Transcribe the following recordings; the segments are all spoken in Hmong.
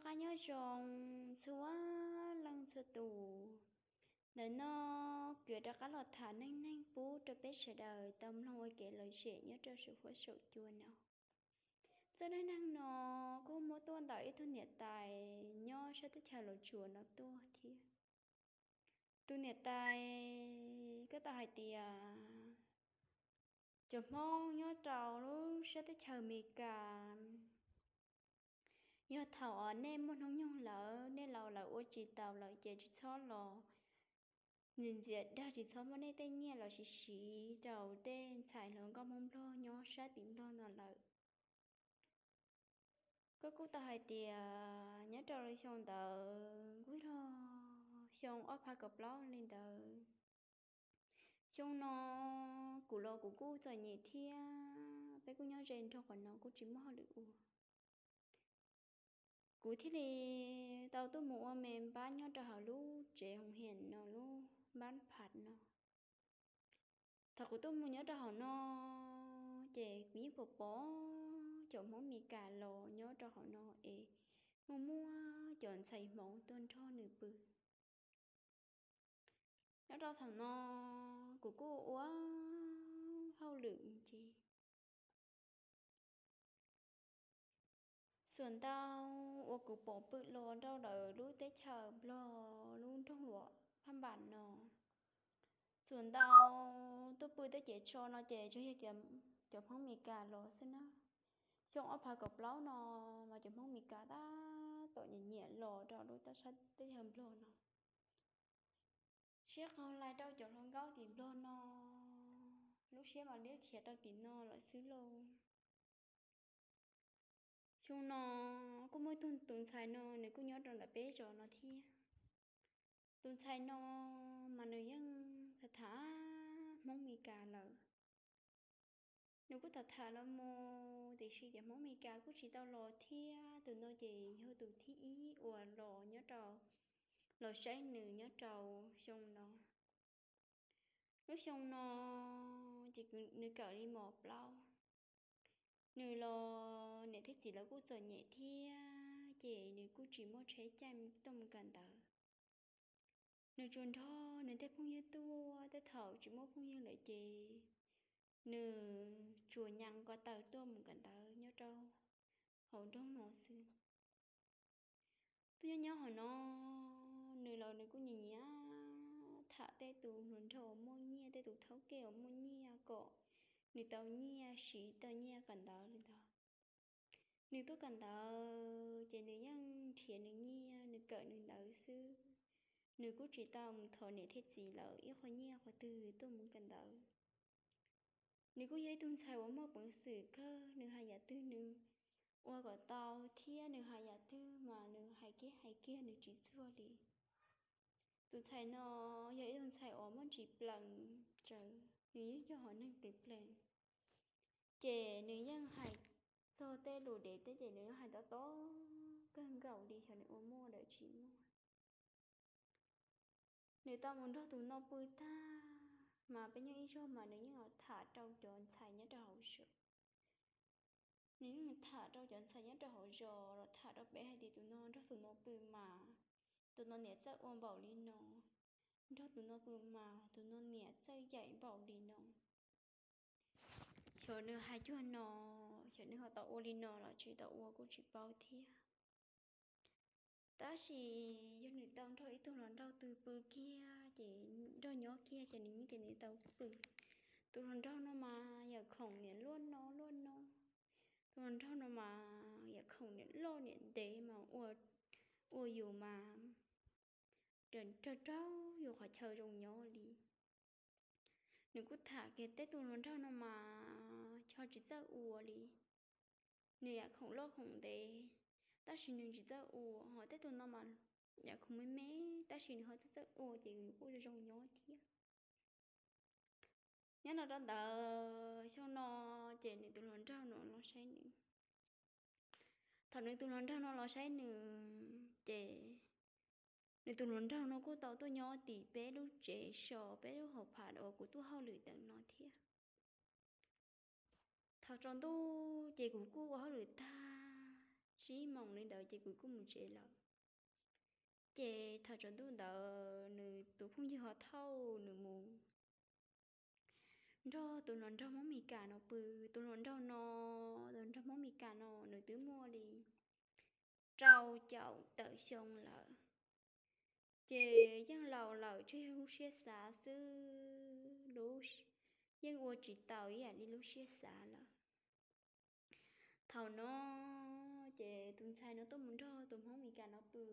Qab nyob zoo txhua leej txhua tus. Ntawm no kuv rov qab los tham neej neeg pub rau peb sawv daws tau mloog ua kev lom zem nyob rau saum huab saum cua no. Txoj dab neeg no kuj muab tuaj ntawm ib tug niam tais nyob sab teb chaws Los Tsuas no tuaj thiab. Tus niam tais, koj tau hais tias cov Hmoob nyob rau lub sab teb chaws Amelikas, yog thaum nej muaj hnub nyoog lawm, nej laus lawm ua tsis taus lawm ces tsis txhob los ntxias ntxias dag, tsis txhob muab nej tej nyiaj los siv siv rau tej ntxhais hluas nkauj Hmoob Nplog nyob sab tim Nplog no lawm. Koj kuj tau hais tias nyob rau xyoo ntawd kuj yog xyoo ob phav kaum plaub li ntawd. Xyoo no kuv los kuv kuj txom nyem thiab, peb kuj nyob ze nrog qhov no kuj tsis muaj hauj lwm ua. Kuv thiaj li tau tuaj mus ua me npab nyob rau hauv lub tsev hoos hiam no, lub npab pham no. Thaum kuv tuaj mus nyob rau hauv no, ces kuv yeej pom pom cov Hmoob Amelikas los nyob rau hauv no es muaj muaj cov ntxhais Hmoob tuaj nrog nws pw. Nyob rau thaum no kuv kuj ua hauj lwm ces xuas ntau uas kuv pom pw los rau lawv lub teb chaws Nplog lub nroog Luam Phaj Npas no. Xuas ntau tuaj pw tej ces tso no ces tsuas yog cov Hmoob Amelikas los xwb na. Xyoo ob phav kaum plaub no mas cov Hmoob Amelikas tab tom nyiam nyiam los rau lub teb chaws Nplog no. Siab qau lais rau cov hluas nkauj tim Nplog no, lub siab mas liab khiav rau tim no lawm xwb lauj. Xyoo no kuj muaj ib tug tus ntxhais no nws kuj nyob rau ntawm peb zos no thiab. Tus ntxhais no mas nws yeej tham tham Hmoob Amelikas lawm. Nws kuj tham tham los mus tiam sis cov Hmoob Amelikas kuj tsis tau los thiab. Tus no ces yog tus thib ib uas los nyob rau, los saib nws nyob rau xyoo no. Lub xyoo no ces nws kawm li mos plaub. Nws los niam thiab txiv lawv kuj txom nyem thiab ces nws kuj tsis muaj tsheb caij tuaj mus kawm ntawv. Nws tsuas nrog nws tej phooj ywg tuaj, tej thaum tsis muaj phooj ywg lawm ces nws tsuas nyees ko taw tuaj mus kawm ntawv nyob rau hauv nroog no xwb. Tuaj nyob nyob hauv no, nws los nws kuj nyiam nyiam tham tej tus hluas nraug uas muaj nyiaj, tej tus thaub ke uas muaj nyiaj kom nws tau nyiaj siv tau nyiaj kawm ntawv li ntawd. Nws tuaj kawm ntawv ces nws yeej nrhiav nws nyiaj, nws kawm nws ntawv xwb. Nws kuj tsis tau mus thov niam thiab txiv lawv ib qho nyiaj qhov twg tuaj mus kawm ntawv. Nws kuj yog ib tug ntxhais uas muaj peev xwm kawg, nws hais yam twg nws ua kom tau thiab nws hais yam twg mas nws hais kiag hais kiag nws tsis txuag li. Tus ntxhais no yog ib tug ntxhais uas muaj ntsis plees, nws yeej yog hom neeg plees plees, ces nws yeej hais txog tej lus dev tej ces nws yeej hais tob tob kawg nkaus li, xyov nws ua muaj lawm tsis muaj. Nws tau mus nrog tus no pw tag mas peb nyob ib zaug mas nws yeej los tham rau cov ntxhais nyob rau hauv zos. Nws yeej tham rau cov ntxhais nyob rau hauv zos los tham rau peb hais tias tus no nrog tus no pw mas tus no niam txawj ua npaum li no, nrog tus no pw mas tus no niam txawj yaim npaum li no. Xyov nws hais cuag no, xyov nws ho tau ua li no los tsis tau ua kuj tsis paub thiab. Tab sis yog nws tau nrog ib tug hluas nraug twg pw kiag ces nrog nyob kiag ces nws yeej tias nws tau pw. Tus hluas nraug no mas yam khoom niam luaj no luaj no. Tus hluas nraug no mas yam khoom niam loj niam ntev mas ua, ua yus mas raug raug yus qhov chaw zoo nyob li. Nws kuj tham kiag tej tus hluas nraug no mas ho tsis txawj ua li. Nws yam khoom loj khoom ntev, tab sis nws tsis txawj ua, ho tej tus no mas yam khoom me me, tab sis nws ho txawj txawj ua ces nws kuj zoo nyob thiab. Nyob no rau ntawd xyoo no ces nws tus hluas nraug no los saib nws. Thaum nws tus hluas nraug no los saib nws ces nws tus hluas nraug no kuj tau tuaj nyob tim peb lub tsev so, peb lub hauv pham uas kuv tuaj hauj lwm tawm no thiab. Thaum tsaus ntuj ces kuv kuj ua hauj lwm tag, tsib moos li ntawd ces kuv kuj mus tsev lawm. Ces thaum tsaus ntuj ntawd nws tus phooj ywg ho thauj nws mus nrog tus hluas nraug Hmoob Mes Kas no pw. Tus hluas nraug no, tus hluas nraug Hmoob Mes Kas no nws twb muaj li rau caum tawm xyoo lawm. Ces yeej laus lawm, tsuas yog lub siab xav xwb, lub, yeej ua tsis tau ib yam li lub siab xav lawm. Thaum no ces tus ntxhais no tuaj mus nrog tus Hmoob Mes Kas no pw.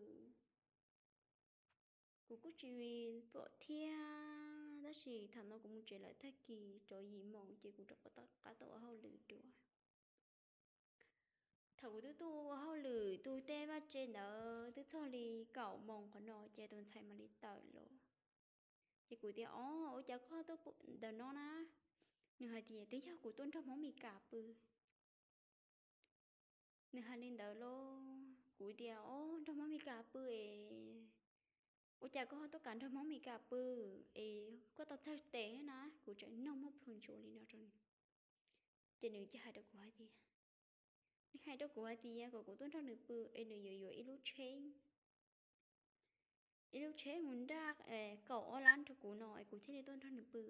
Kuv kuj tsis pom thiab, tab sis thaum no kuv mus tsev lawm tag kis rau yim moos ces kuv rov qab tuaj ua hauj lwm dua. Thaum kuv twb tuaj ua hauj lwm tu tej vaj tse ntawd twb txog li kaum moos qhov no ces tus ntxhais mam li tawm los. Ces kuv tias, Ob, ua cas koj tuaj ntawm no na? Nws hais tias, Twb yog kuv tuaj nrog Hmoob Mes Kas pw. Nws hais li ntawd lauj. Kuv tias, Ob, nrog Hmoob Mes Kas pw es ua cas koj tuaj kam nrog Hmoob Mes Kas pw es koj tau txawj tes na? Kuv tseem nug muaj plhu ntsuav li no rau nws. Ces nws cia hais rau kuv hais tias, nws hais rau kuv hais tias kom kuv tuaj nrog nws pw es nws yuav yuav ib lub tsheb, ib lub tsheb mus nraj kaum ob lab rau kuv no es kuv thiaj li tuaj nrog nws pw.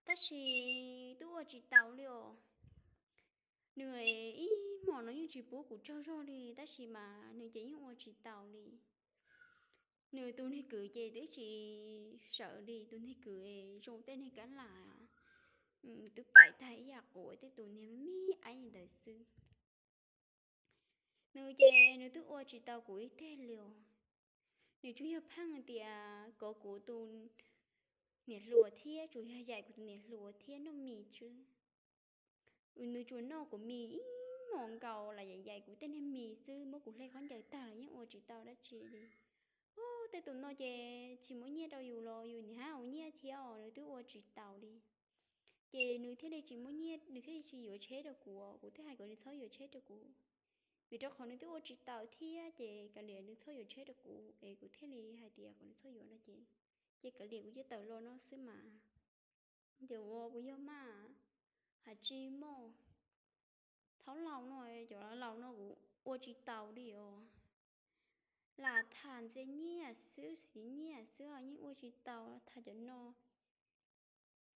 Tab sis twb ua tsis taus li os. Nws ib hmos no yeej tsis pub kuv tsaug zog li, tab sis mas nws ces yeej ua tsis taus li. Nws tus niag kwv ces twb tsis sawv li, tus niag kwv zoo tej niag kab lam twb paim tag ib yam quav tej tus niag me me aib ntawd xwb. Nws ces nws twb ua tsis tau kuv ib teg li os. Nws tsuas yog pheej tias kov kuv tus niam hluas thiab tsuas yog yaim kuv tus niam hluas thiab noj mis xwb. Nws tsuas noj kuv mis ib hmos nkaus los yog yaim kuv tej niag mis xwb, muab kuv hle khaub ncaws tag los yeej ua tsis tau dab tsi li. Ub, tej tus no ces tsis muab nyiaj rau yus los yus niam hab ua nyiaj thiab os, nws twb ua tsis taus li. Ces nws thiaj li tsis muaj nyiaj, nws thiaj li tsis yuav tsheb rau kuv, kuv thiaj hais kom nws txhob yuav tsheb rau kuv. Vim rau qhov nws twb ua tsis taus thiab ces kav liam nws txhob yuav tsheb rau kuv es kuv thiaj li hais tias kom nws txhob yuav no ces, ces kav liam kuv cia tawm los no xwb mas. Ces ua kuv yog maj, hais tsis muaj, thaum laus no, cov laus no kuv ua tsis taus li os. Lam tham ntxias nyiaj xwb, xiv nyiaj xwb yeej ua tsis taus, tham cov no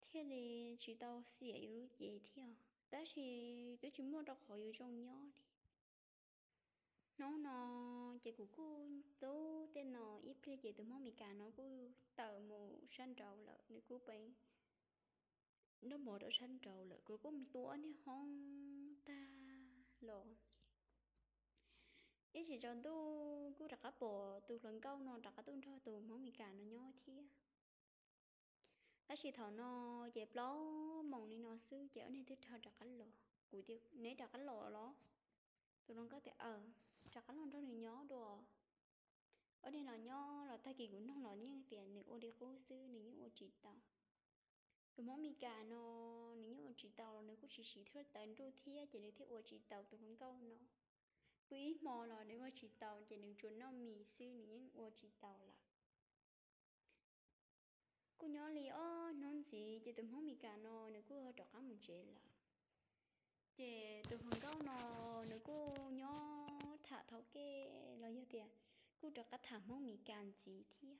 thiaj li tsis tau xiam yus lub cev thiab, tab sis twb tsis muaj rau qhov yus zoo nyob li. Hnub no ces kuv kuj tub tej no ib pliag ces tus Hmoob Mes Kas no kuj tawm mus sab nraud lawm, nws kuj pem nroj mov rau sab nraud lawm, kuv kuj mus tua niag hoob tag los. Ib tsam tsaus ntuj kuj rov qab pom tus hluas nkauj no rov qab tuaj nrog tus Hmoob Mes Kas no nyob thiab. Tab sis thaum no ces plaub moos li no xwb ces ob niag twb rov qab los. Kuv tias, Neb rov qab los los? Tus hluas nkauj tias, Aws, rov qab los nrog nws nyob dua. Ob niag no nyob los tag kis kuv nug los yeej tias nws ua li qub xwb, nws yeej ua tsis tau. Tus Hmoob Mes Kas no nws yeej ua tsis tau los nws kuj tsis siv thawj tawv nruj thiab ces nws thiaj ua tsis tau tus hluas nkauj no. Pw ib hmo los nws ua tsis tau ces nws tsuas noj mis xwb, nws yeej ua tsis tau lawm. Kuj nyob li ob hnub ntxiv ces tus Hmoob Mes Kas no nws kuj rov qab mus tsev lawm. Ces tus hluas nkauj no nws kuj nyob tham thaum kej los yog tias kuj rov qab tham Hmoob Mes Kas ntxiv thiab.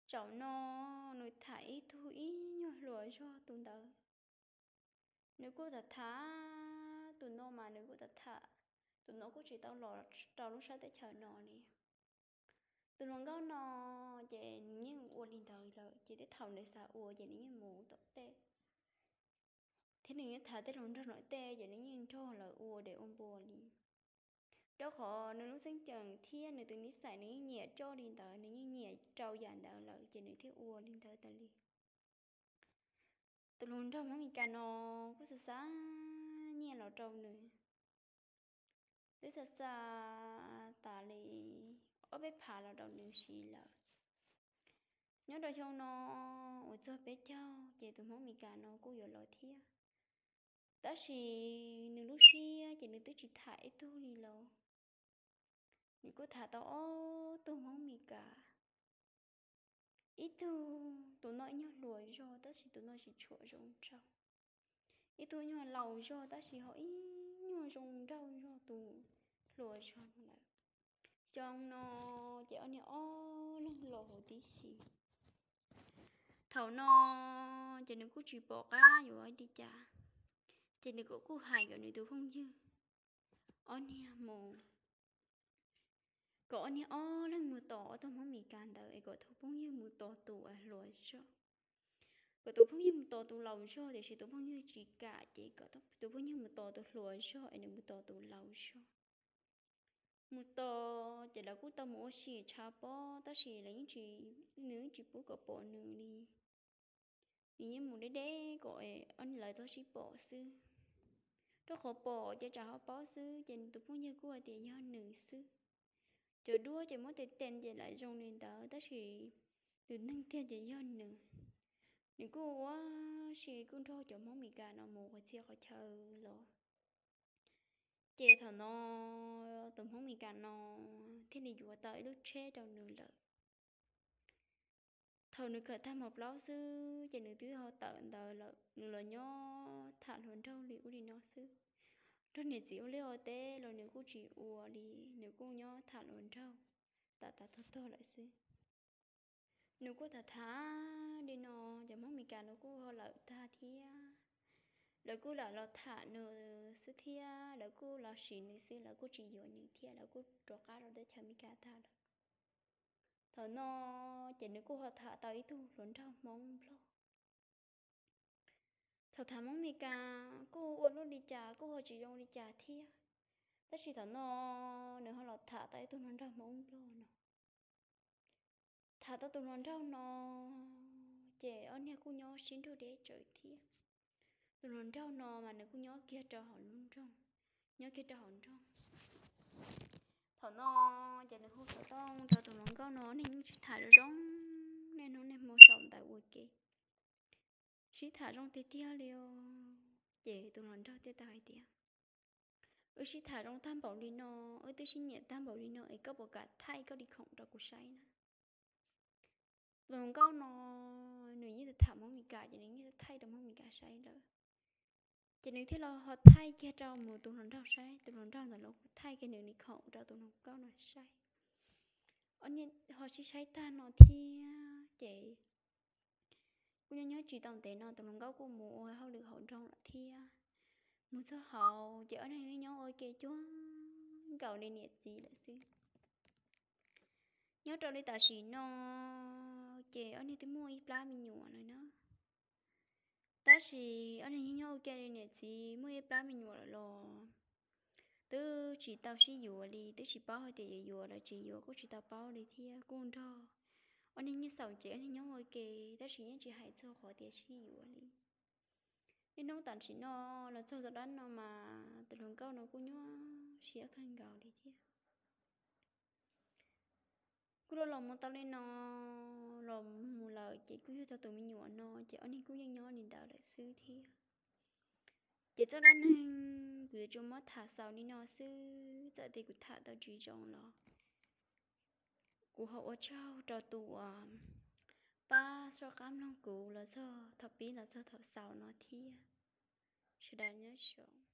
Tsaum no nws tham ib tug ib nyuag hluas zog tus ntawd. Nws kuj tham tham tus no mas nws kuj tham tham, tus no kuj tsis tau los rau lub sab teb chaws no li. Tus hluas nkauj no ces nws yeej ua li ntawd lawm ces tej thaum nws xav ua ces nws yeej mus tom tej, thiab nws yeej tham tej hluas nraug tom tej ces nws yeej nrog lawv ua dev ua npua li. Rau qhov nws lub xeeb ceem thiab nws tus nij xais nws yeej nyiam coj li ntawd, nws yeej nyiam rau yam ntawd lawm ces nws thiaj ua li ntawd tas li. Tus hluas nraug Hmoob Mes Kas no kuj xa xa nyiaj los rau nws, twb xa xa tas li ob peb phav los rau nws siv lawm. Nyob rau xyoo no uas txog peb caug ces tus Hmoob Mes Kas no kuj yuav los thiab. Tab sis nws lub siab ces nws twb tsis tham ib tug li los. Nws kuj tham tau ob tug Hmoob Mes Kas, ib tug tus no ib nyuag hluas zog tab sis tus no tsis tshua zoo nraug, ib tug nyuag laus zog tab sis ho ib zoo nraug zog tus hluas zog lawm. Xyoo no ces ob niag ob leeg los huv tib si. Thaum no ces nws kuj tsis pom qab yuav ua li cas, ces nws kuj hais kom nws tus phooj ywg ob niag mus, kom ob niag ob leeg mus tos ob tug Hmoob Mes Kas ntawd es kom tus phooj ywg mus tos tus hluas zog. Kom tus phooj ywg mus tos tus laus zog, tiam sis tus phooj ywg tsis kam, ces kom tus phooj ywg mus tos tus hluas zog es nws mus tos tus laus zog. Mus tos ces lawv kuj tau mus ua si tshav pob, tab sis lawv, nws yeej tsis pub kom pom nws li. Nws yeej mus deb deb kom lawv txhob sib pom xwb. Rau qhov pom ces tsam ho paub xwb, ces nws tus phooj ywg kuj hais tias yog nws xwb. Cov duab ces muab tes tes ces lam zoo li ntawd, tab sis tus neeg tiag ces yog nws. Nws kuj ua si kuj nrog cov Hmoob Mes Kas no mus qhov txhia qhov chaw los. Ces thaum no tus Hmoob Mes Kas no thiaj li yuav tau ib lub tsheb rau nws lawm. Thaum nws kawm tag mos plaub xwb ces nws twb ho tawm ntawd lawm, nws los nyob tham hluas nraug li ub li no xwb. Nrog niam txiv ua liaj ua teb los nws kuj tsis ua li, nws kuj nyob tham hluas nraug tas tas tog tog lawm xwb. Nws kuj tham tham li no, cov Hmoob Mes Kas los kuj ho lawm tag thiab. Lawv kuj lam los tham nws xwb thiab, lawv kuj los sim nws xwb, lawv kuj tsis yuav nws thiab, lawv kuj rov qab rau teb chaws Mes Kas tag lawm. Thaum no ces nws kuj ho tham tau ib tug hluas nraug Hmoob Nplog. Thaum tham Hmoob Mes Kas kuj ua luaj li cas kuj ho tsis zoo li cas thiab, tab sis thaum no nws ho los tham tau ib tug hluas nraug Hmoob Nplog no. Tham tau tus hluas nraug no ces ob niag kuj nyob sib nrug deb tsawv thiab. Tus hluas nraug no mas nws kuj nyob kiag rau hauv lub nroog, nyob kiag rau hauv nroog. Thaum no ces nws hu xov tooj rau tus hluas nkauj no, ob niag yeej sib tham zoo zoo niaj hnub niaj hmo saum ntawv ua ke. Sib tham zoo tiag tiag li os. Ces tus hluas nraug thiaj tau hais tias, wb sib tham zoo tag npaum li no, wb twb sib nyiam tag npaum li no es koj puas kam thaij koj li khoom rau kuv saib na? Tus hluas nkauj no nws yeej tham Hmoob Mes Kas ces nws yeej thaij rau Hmoob Mes Kas saib lawm. Ces nws thiaj los ho thaij kiag rau mus tus hluas nraug saib, tus hluas nraug ntawd los kuj thaij kiag nws li khoom rau tus hluas nkauj no saib. Ob niag ho sib saib tag no thiab ces kuj nyob nyob tsis tau ntev no tus hluas nkauj kuj mus ua hauj lwm hauv nroog lawm thiab. Mus txog hauv ces ob niag nyob ua ke cuag nkaus li niam txiv lawm xwb. Nyob rau li tam sim no ces ob niag twb muaj ib plab me nyuam lawm na. Tab sis ob niag yeej nyob ua ke li niam txiv, muaj ib plab me nyuam lawm los twb tsis tau sib yuav li, twb tsis paub hais tias yuav yuav los tsis yuav kuj tsis tau paub li thiab. Kuj nrog ob niag nyiaj xaus ces ob niag nyob ua ke, tab sis yeej tsis hais txog qhov tias sib yuav li. Niaj hnub tam sim no los txog tom dab no mas tus hluas nkauj no kuj nyuaj siab kawg nkaus li thiab. Kuj los los mus tau li no, los mus lawm ces kuj yug tau tus me nyuam no ces ob niag kuj yeej nyob li ntawd lawm xwb thiab. Ces txoj dab neeg kuv yuav tsuas muab tham xaus li no xwb, txawm tias kuv tham tau tsis zoo los kuv ho ua tsaug rau tus uas pab soj qab mloog kuv los txog thaum pib los txog thaum xaus no thiab. Sawv daws nyob zoo.